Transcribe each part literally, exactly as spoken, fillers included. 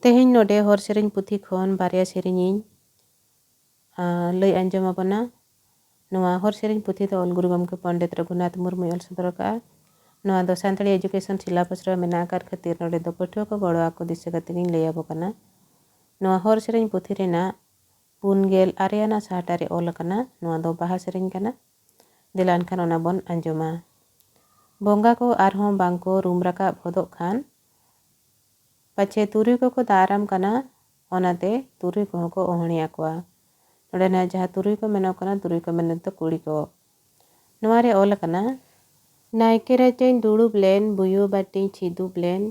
ᱛᱮᱦᱮᱧ ᱱᱚᱰᱮ ᱦᱚᱨ ᱥᱮᱨᱮᱧ ᱯᱩᱛᱷᱤ ᱠᱷᱚᱱ ᱵᱟᱨᱭᱟ ᱥᱮᱨᱮᱧ ᱤᱧ, ᱟᱸ, ᱞᱟᱹᱭ ᱟᱸᱡᱚᱢ ᱟᱵᱚᱱᱟ᱾ ᱱᱚᱣᱟ ᱦᱚᱨ ᱥᱮᱨᱮᱧ ᱯᱩᱛᱷᱤ ᱫᱚ ᱚᱞ ᱜᱩᱨᱩ ᱜᱚᱢᱠᱮ ᱯᱚᱱᱰᱤᱛ ᱨᱚᱜᱷᱩᱱᱟᱛᱷ ᱢᱩᱨᱢᱩᱭ ᱚᱞ ᱥᱚᱫᱚᱨ ᱟᱠᱟᱫᱼᱟ᱾ ᱱᱚᱣᱟ ᱫᱚ ᱥᱟᱱᱛᱟᱲᱤ education syllabus ᱨᱮ ᱢᱮᱱᱟᱜ ᱟᱠᱟᱫ ᱠᱷᱟᱹᱛᱤᱨ ᱱᱚᱰᱮ ᱫᱚ ᱯᱟᱹᱴᱷᱩᱣᱟᱹ ᱠᱚ ᱜᱚᱲᱚ ᱟᱠᱚ ᱫᱤᱥᱟᱹ ᱠᱟᱛᱮ ᱜᱤᱧ ᱞᱟᱹᱭ ᱟᱵᱚ ᱠᱟᱱᱟ᱾ ᱱᱚᱣᱟ ᱦᱚᱨ ᱥᱮᱨᱮᱧ ᱯᱩᱛᱷᱤ ᱨᱮᱱᱟᱜ ᱯᱩᱱ ᱜᱮᱞ ᱟᱨᱮ ᱟᱱᱟᱜ ᱥᱟᱦᱴᱟ ᱨᱮ ᱚᱞ ᱟᱠᱟᱱᱟ᱾ ᱱᱚᱣᱟ ᱫᱚ ᱵᱟᱦᱟ ᱥᱮᱨᱮᱧ ᱠᱟᱱᱟ᱾ ᱫᱮᱞᱟ ᱮᱱᱠᱷᱟᱱ ᱚᱱᱟ ᱵᱚᱱ ᱟᱸᱡᱚᱢᱟ᱾ ᱵᱚᱸᱜᱟ ᱠᱚ ᱟᱨᱦᱚᱸ ᱵᱟᱝ ᱠᱚ ᱨᱩᱢ ᱨᱟᱠᱟᱵ ᱦᱚᱫᱚᱜ ᱠᱷᱟᱱ, ᱯᱟᱪᱷᱮ ᱛᱩᱨᱩᱭ ᱠᱚᱠᱚ ᱫᱟᱨᱟᱢ ᱠᱟᱱᱟ, ᱚᱱᱟᱛᱮ ᱛᱩᱨᱩᱭ ᱠᱚᱦᱚᱸ ᱠᱚ ᱚᱦᱚᱬᱤ ᱟᱠᱚᱣᱟ᱾ ᱱᱚᱰᱮᱱᱟᱜ ᱡᱟᱦᱟᱸ ᱛᱩᱨᱩᱭ ᱠᱚ ᱢᱮᱱᱚᱜ ᱠᱟᱱᱟ, ᱛᱩᱨᱩᱭ ᱠᱚ ᱢᱮᱱ ᱫᱚ ᱠᱩᱲᱤ ᱠᱚ᱾ ᱱᱚᱣᱟ ᱨᱮ ᱚᱞ ᱟᱠᱟᱱᱟ, ᱱᱟᱭᱠᱮ ᱨᱟᱪᱟᱧ ᱫᱩᱲᱩᱵ ᱞᱮᱱ, ᱵᱩᱭᱩ ᱵᱟᱹᱴᱤᱧ ᱥᱤᱫᱩᱵ ᱞᱮᱱ,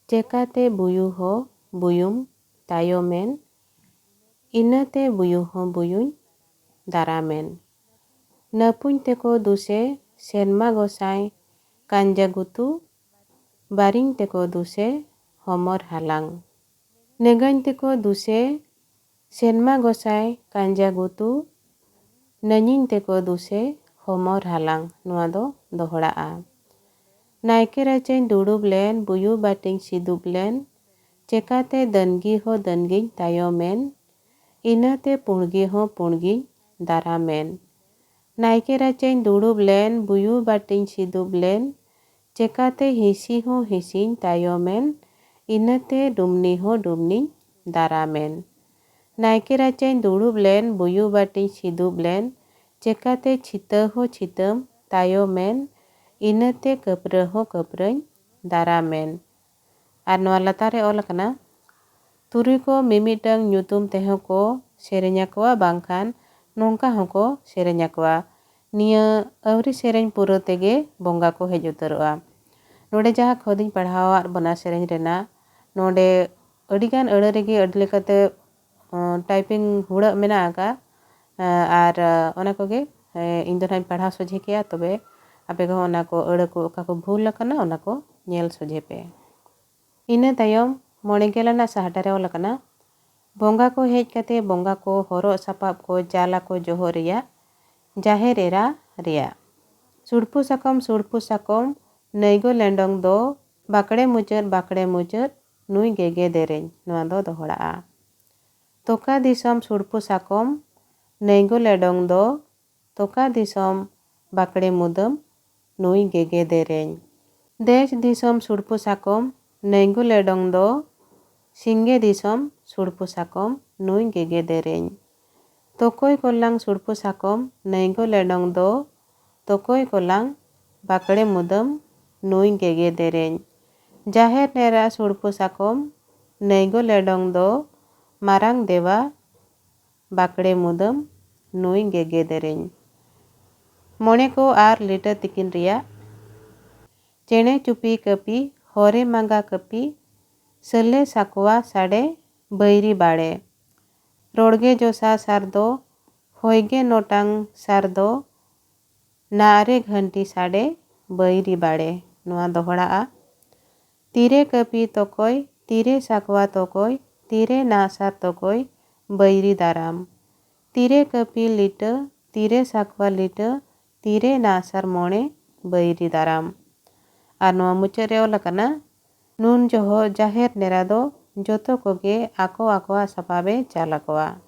ᱪᱮᱠᱟᱛᱮ ᱵᱩᱭᱩ ᱦᱚᱸ ᱵᱩᱭᱩᱢ ᱛᱟᱭᱚᱢᱮᱱ, ᱤᱱᱟᱹᱛᱮ ᱵᱩᱭᱩ ᱦᱚᱸ ᱵᱩᱭᱩᱧ ᱫᱟᱨᱟᱢᱮᱱ᱾ ᱱᱟᱹᱯᱩᱧ ᱛᱮᱠᱚ ᱫᱩᱥᱮ ᱥᱮᱨᱢᱟ ᱜᱚᱸᱥᱟᱭ ᱠᱟᱧᱡᱟ ᱜᱩᱛᱩ, ᱵᱟᱨᱤᱧ ᱛᱮᱠᱚ ᱫᱩᱥᱮ ᱦᱚᱢᱚᱨ ᱦᱟᱞᱟᱝ᱾ ᱱᱮᱜᱟᱧ ᱛᱮᱠᱚ ᱫᱩᱥᱮ ᱥᱮᱨᱢᱟ ᱜᱚᱸᱥᱟᱭ ᱠᱟᱧᱡᱟ ᱜᱩᱛᱩ, ᱱᱟᱹᱧᱤᱧ ᱛᱮᱠᱚ ᱫᱩᱥᱮ ᱦᱚᱢᱚᱨ ᱦᱟᱞᱟᱝ᱾ ᱱᱚᱣᱟ ᱫᱚ ᱫᱚᱦᱲᱟᱜᱼᱟ᱾ ᱱᱟᱭᱠᱮ ᱨᱟᱪᱟᱧ ᱫᱩᱲᱩᱵ ᱞᱮᱱ, ᱵᱩᱭᱩ ᱵᱟᱹᱴᱤᱧ ᱥᱤᱫᱩᱵ ᱞᱮᱱ, ᱪᱮᱠᱟᱛᱮ ᱫᱟᱹᱱᱜᱤ ᱦᱚᱸ ᱫᱟᱹᱱᱜᱤᱧ ᱛᱟᱭᱚᱢᱮᱱ, ᱤᱱᱟᱹᱛᱮ ᱯᱩᱬᱜᱤ ᱦᱚᱸ ᱯᱩᱬᱜᱤᱧ ᱫᱟᱨᱟᱢᱮᱱ᱾ ᱱᱟᱭᱠᱮ ᱨᱟᱪᱟᱧ ᱫᱩᱲᱩᱵ ᱞᱮᱱ, ᱵᱩᱭᱩ ᱵᱟᱹᱴᱤᱧ ᱥᱤᱫᱩᱵ ᱞᱮᱱ, ᱪᱮᱠᱟᱛᱮ ᱦᱤᱸᱥᱤ ᱦᱚᱸ ᱦᱤᱸᱥᱤᱧ ᱛᱟᱭᱚᱢᱮᱱ, ᱤᱱᱟᱹᱛᱮ ᱰᱩᱢᱱᱤ ᱦᱚᱸ ᱰᱩᱢᱱᱤᱧ ᱫᱟᱨᱟᱢᱮᱱ᱾ ᱱᱟᱭᱠᱮ ᱨᱟᱪᱟᱧ ᱫᱩᱲᱩᱵ ᱞᱮᱱ, ᱵᱩᱭᱩ ᱵᱟᱹᱴᱤᱧ ᱥᱤᱫᱩᱵ ᱞᱮᱱ, ᱪᱮᱠᱟᱛᱮ ᱪᱷᱤᱛᱟᱹ ᱦᱚᱸ ᱪᱷᱤᱛᱟᱹᱢ ᱛᱟᱭᱚᱢᱮᱱ, ᱤᱱᱟᱹᱛᱮ ᱠᱟᱹᱯᱨᱟᱹ ᱦᱚᱸ ᱠᱟᱹᱯᱨᱟᱹᱧ ᱫᱟᱨᱟᱢᱮᱱ᱾ ᱟᱨ ᱱᱚᱣᱟ ᱞᱟᱛᱟᱨ ᱨᱮ ᱚᱞ ᱟᱠᱟᱱᱟ, ᱛᱩᱨᱩᱭ ᱠᱚ ᱢᱤᱢᱤᱫᱴᱟᱝ ᱧᱩᱛᱩᱢ ᱛᱮᱦᱚᱸ ᱠᱚ ᱥᱮᱨᱮᱧ ᱟᱠᱚᱣᱟ, ᱵᱟᱝᱠᱷᱟᱱ ᱱᱚᱝᱠᱟ ᱦᱚᱸᱠᱚ ᱥᱮᱨᱮᱧ ᱟᱠᱚᱣᱟ, ᱱᱤᱭᱟᱹ ᱟᱹᱣᱨᱤ ᱥᱮᱨᱮᱧ ᱯᱩᱨᱟᱹᱣ ᱛᱮᱜᱮ ᱵᱚᱸᱜᱟ ᱠᱚ ᱦᱮᱡ ᱩᱛᱟᱹᱨᱚᱜᱼᱟ᱾ ᱱᱚᱰᱮ ᱡᱟᱦᱟᱸ ᱠᱷᱚᱫᱤᱧ ᱯᱟᱲᱦᱟᱣᱟᱫ ᱵᱚᱱᱟ ᱥᱮᱨᱮᱧ ᱨᱮᱱᱟᱜ, ᱱᱚᱰᱮ ᱟᱹᱰᱤᱜᱟᱱ ᱟᱹᱲᱟᱹ ᱨᱮᱜᱮ ᱟᱹᱰᱤ ᱞᱮᱠᱟᱛᱮ, ᱚ, typing ᱦᱩᱲᱟᱹᱜ ᱢᱮᱱᱟᱜ ᱟᱠᱟᱫ, ᱟᱨ, ᱚᱱᱟ ᱠᱚᱜᱮ, ᱮ, ᱤᱧ ᱫᱚ ᱱᱟᱦᱟᱜ ᱤᱧ ᱯᱟᱲᱦᱟᱣ ᱥᱚᱡᱷᱮ ᱠᱮᱭᱟ, ᱛᱚᱵᱮ ᱟᱯᱮ ᱠᱚᱦᱚᱸ ᱚᱱᱟ ᱠᱚ ᱟᱹᱲᱟᱹ ᱠᱚ ᱚᱠᱟ ᱠᱚ ᱵᱷᱩᱞ ᱟᱠᱟᱱᱟ, ᱚᱱᱟ ᱠᱚ ᱧᱮᱞ ᱥᱚᱡᱷᱮ ᱯᱮ᱾ ᱤᱱᱟᱹ ᱛᱟᱭᱚᱢ ᱢᱚᱬᱮ ᱜᱮᱞ ᱟᱱᱟᱜ ᱥᱟᱦᱴᱟ ᱨᱮ ᱚᱞ ᱟᱠᱟᱱᱟ, ᱵᱚᱸᱜᱟ ᱠᱚ ᱦᱮᱡ ᱠᱟᱛᱮ ᱵᱚᱸᱜᱟ ᱠᱚ ᱦᱚᱨᱚᱜ ᱥᱟᱯᱟᱵ ᱠᱚ ᱪᱟᱞ ᱟᱠᱚ ᱡᱚᱦᱚᱜ ᱨᱮᱭᱟᱜ ᱡᱟᱦᱮᱨ ᱮᱨᱟ ᱨᱮᱭᱟᱜ᱾ ᱥᱩᱲᱯᱩ ᱥᱟᱠᱚᱢ, ᱥᱩᱲᱯᱩ ᱥᱟᱠᱚᱢ, ᱱᱟᱹᱭᱜᱚ ᱞᱮᱸᱰᱚᱝ ᱫᱚ ᱵᱟᱠᱲᱮ ᱢᱩᱪᱟᱹᱫ, ᱵᱟᱠᱲᱮ ᱢᱩᱪᱟᱹᱫ, ᱱᱩᱭ ᱜᱮᱜᱮ ᱫᱮᱨᱮᱧ᱾ ᱱᱚᱣᱟ ᱫᱚ ᱫᱚᱦᱲᱟᱜᱼᱟ᱾ ᱛᱚᱠᱟ ᱫᱤᱥᱚᱢ ᱥᱩᱲᱯᱩ ᱥᱟᱠᱚᱢ, ᱱᱟᱹᱭᱜᱚ ᱞᱮᱰᱚᱝ ᱫᱚ, ᱛᱚᱠᱟ ᱫᱤᱥᱚᱢ ᱵᱟᱠᱲᱮ ᱢᱩᱫᱟᱹᱢ, ᱱᱩᱭ ᱜᱮᱜᱮ ᱫᱮᱨᱮᱧ᱾ ᱫᱮᱥ ᱫᱤᱥᱚᱢ ᱥᱩᱲᱯᱩ ᱥᱟᱠᱚᱢ, ᱱᱟᱹᱭᱜᱚ ᱞᱮᱰᱚᱝ ᱫᱚ, ᱥᱤᱝᱜᱮ ᱫᱤᱥᱚᱢ ᱥᱩᱲᱯᱩ ᱥᱟᱠᱚᱢ, ᱱᱩᱭ ᱜᱮᱜᱮ ᱫᱮᱨᱮᱧ᱾ ᱛᱚᱠᱚᱭ ᱠᱚᱞᱟᱝ ᱥᱩᱲᱯᱩ ᱥᱟᱠᱚᱢ, ᱱᱟᱹᱭᱜᱚ ᱞᱮᱰᱚᱝ ᱫᱚ, ᱛᱚᱠᱚᱭ ᱠᱚᱞᱟᱝ ᱵᱟᱠᱲᱮ ᱢᱩᱫᱟᱹᱢ, ᱱᱩᱭ ᱜᱮᱜᱮ ᱫᱮᱨᱮᱧ᱾ ᱡᱟᱦᱮᱨ ᱱᱮᱨᱟ ᱥᱩᱲᱯᱩ ᱥᱟᱠᱚᱢ, ᱱᱟᱹᱭᱜᱚ ᱞᱮᱰᱚᱝ ᱫᱚ, ᱢᱟᱨᱟᱝ ᱫᱮᱵᱟ ᱵᱟᱠᱲᱮ ᱢᱩᱫᱟᱹᱢ, ᱱᱩᱭ ᱜᱮᱜᱮ ᱫᱮᱨᱮᱧ᱾ ᱢᱚᱬᱮ ᱠᱚ ᱟᱨ ᱞᱤᱴᱟᱹ ᱛᱤᱠᱤᱱ ᱨᱮᱭᱟᱜ᱾ ᱪᱮᱬᱮ ᱪᱩᱯᱤ ᱠᱟᱹᱯᱤ, ᱦᱚᱨᱮ ᱢᱟᱸᱜᱟ ᱠᱟᱹᱯᱤ, ᱥᱟᱹᱞᱮ ᱥᱟᱠᱣᱟ ᱥᱟᱰᱮ, ᱵᱟᱹᱭᱨᱤ ᱵᱟᱲᱮ᱾ ᱨᱚᱲᱜᱮ ᱡᱚᱥᱟ ᱥᱟᱨᱫᱚ, ᱦᱚᱭᱜᱮ ᱱᱚᱴᱟᱝ ᱥᱟᱨᱫᱚ, ᱱᱟᱜ ᱨᱮ ᱜᱷᱟᱹᱱᱴᱤ ᱥᱟᱰᱮ, ᱵᱟᱹᱭᱨᱤ ᱵᱟᱲᱮ᱾ ᱱᱚᱣᱟ ᱫᱚᱦᱲᱟᱜᱼᱟ᱾ ᱛᱤᱨᱮ ᱠᱟᱹᱯᱤ ᱛᱚᱠᱚᱭ, ᱛᱤᱨᱮ ᱥᱟᱠᱣᱟ ᱛᱚᱠᱚᱭ, ᱛᱤᱨᱮ ᱱᱟᱜᱥᱟᱨ ᱛᱚᱠᱚᱭ, ᱵᱟᱹᱭᱨᱤ ᱫᱟᱨᱟᱢ᱾ ᱛᱤᱨᱮ ᱠᱟᱹᱯᱤ ᱞᱤᱴᱟᱹ, ᱛᱤᱨᱮ ᱥᱟᱠᱣᱟ ᱞᱤᱴᱟᱹ, ᱛᱤᱨᱮ ᱱᱟᱜᱥᱟᱨ ᱢᱚᱬᱮ, ᱵᱟᱹᱭᱨᱤ ᱫᱟᱨᱟᱢ᱾ ᱟᱨ ᱱᱚᱣᱟ ᱢᱩᱪᱟᱹᱫ ᱨᱮ ᱚᱞ ᱟᱠᱟᱱᱟ, ᱱᱩᱱ ᱡᱚᱦᱚᱜ ᱡᱟᱦᱮᱨ ᱱᱮᱨᱟ ᱫᱚ ᱡᱚᱛᱚ ᱠᱚᱜᱮ ᱟᱠᱚ ᱟᱠᱚᱣᱟᱜ ᱥᱟᱯᱟᱵᱮ ᱪᱟᱞ ᱟᱠᱚᱣᱟ᱾